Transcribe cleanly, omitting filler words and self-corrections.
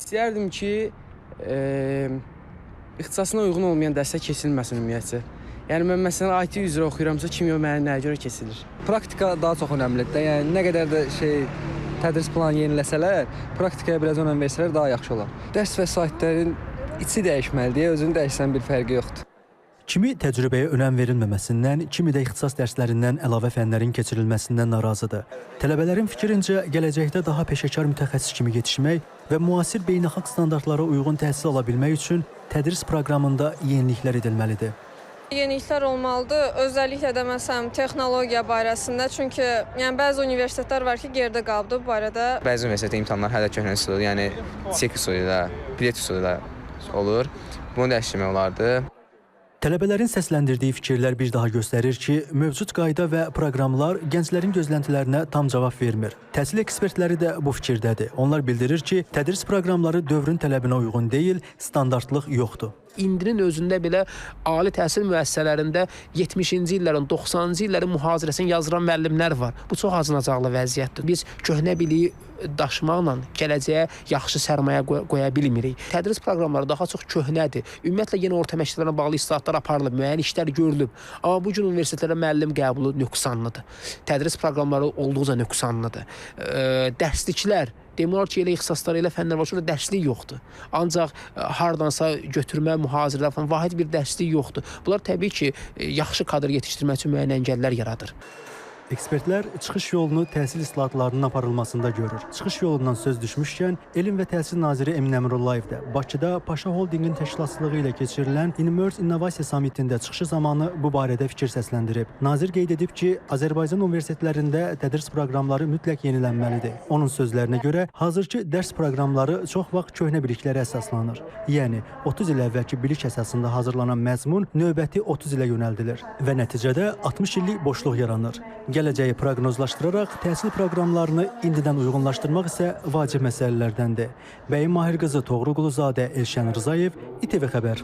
İstəyərdim ki, ixtisasına uyğun olmayan dərslər keçirilməsin ümumiyyətcə. Yəni mən məsələn IT üzrə oxuyuramsa, kimya mənə nəyə görə keçilir? Praktika daha çox önəmlidir də. Yəni nə qədər də tədris planı yeniləsələr, praktikaya biraz önəm versələr daha yaxşı olar. Dərs vəsaitlərin içi dəyişməlidir, özünü dəyişsən bir fərqi yoxdur. Kimi təcrübəyə önəm verilməməsindən, kimi də ixtisas dərslərindən əlavə fənlərin keçirilməsindən narazıdır. Tələbələrin fikrincə, gələcəkdə daha peşəkar mütəxəssis kimi yetişmək və müasir beynəlxalq standartlara uyğun təhsil ala bilmək üçün tədris proqramında yeniliklər edilməlidir. Yeniliklər olmalıdır, özəlliklə də məsələn texnologiya barəsində, çünki yəni bəzi universitetlər var ki, geridə qalıbdır bu barədə. Bəzi universitetdə imtahanlar hələ köhnə üsuldur, yəni çek üsulu ilə, bilet üsulu ilə olur. Bunu dəyişdirmək olardı. Tələbələrin səsləndirdiyi fikirlər bir daha göstərir ki, mövcud qayda və proqramlar gənclərin gözləntilərinə tam cavab vermir. Təhsil ekspertləri də bu fikirdədir. Onlar bildirir ki, tədris proqramları dövrün tələbinə uyğun deyil, standartlıq yoxdur. İndinin özündə belə ali təhsil müəssisələrində 70-ci illərin, 90-cı illərin mühazirəsini yazdıran müəllimlər var. Bu çox acınacaqlı vəziyyətdir. Biz köhnə biliyi daşımaqla gələcəyə yaxşı sərmayə qoya bilmirik. Tədris proqramları daha çox köhnədir. Ümumiyyətlə, yenə orta məktəblərlə bağlı islahatlar aparılıb, müəyyən işlər görülüb. Amma bu gün universitetlərə müəllim qəbulu nöqsanlıdır. Tədris proqramları olduqca nöqsanlıdır. Dərsliklər, demək olar ki, elə ixtisaslar, elə fənlər var ki, orada dərslik yoxdur. Ancaq hardansa götürmə, mühazirələr falan, vahid bir dərslik yoxdur. Bunlar təbii ki, yaxşı kadr yetişdirmək üçün müəyyən əngəllər yaradır. Ekspertlər çıxış yolunu təhsil islahatlarının aparılmasında görür. Çıxış yolundan söz düşmüşkən, Elm və Təhsil Naziri Emin Əmrullayev də Bakıda Paşa Holdingin təşkilatçılığı ilə keçirilən Inmerse İnnovasiya Samitində çıxışı zamanı bu barədə fikir səsləndirib. Nazir qeyd edib ki, Azərbaycan universitetlərində tədris proqramları mütləq yenilənməlidir. Onun sözlərinə görə, hazırki dərs proqramları çox vaxt köhnə biliklərə əsaslanır. Yəni, 30 il əvvəlki bilik əsasında hazırlanan məzmun növbəti 30 ilə yönəldilir və nəticədə 60 illik boşluq yaranır. Gələcəyi proqnozlaşdıraraq təhsil proqramlarını indidən uyğunlaşdırmaq isə vacib məsələlərdəndir. Bəyim Mahir qızı, Toğrul Quluzadə, Elşən Rzayev, İTV Xəbər.